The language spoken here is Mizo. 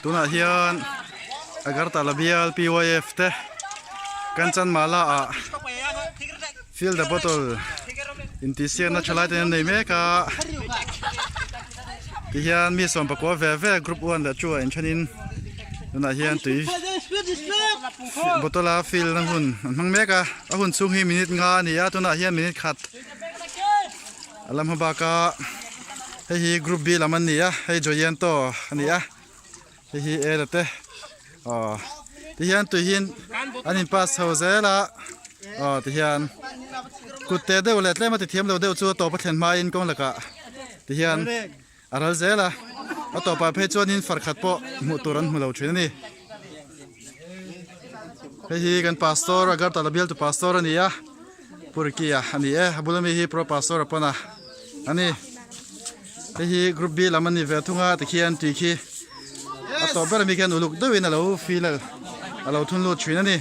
Tunah hian Agartala bial PYF te Kanchanmala ah fill the bottle intihsiakna thalai ten an nei mek a tihian mi sawmpakua ve ve group 1 leh 2 ah inthenin tunah hian tui bottle a fill na hun an hmang mek a a hun chhung hi minute nga a ni a tunah hian minute khat A lam hma baka hei hi group B lam an ni a hei Joyanto a ni a hei hi Ela te aw tihian tui hi an in pass chho zel a aw tihian kut te deuh leh tlem a ti thiam lo deuh chu a tawp a thlen hmain kawng lakah tihian a ral zel a a tawpah phei chuanin far khat pawh hmuh tur an hmu lo thin a ni hei hi kan pastor Agartala bialtu pastor a ni a. Purkia a ni e a bula mi hi pro pastor a pawn a ani hei hi group B lam ani ve thung a tikhian tui khi a tawp ber ami khian uluk deuhin alo feel alo thun lut thin ani.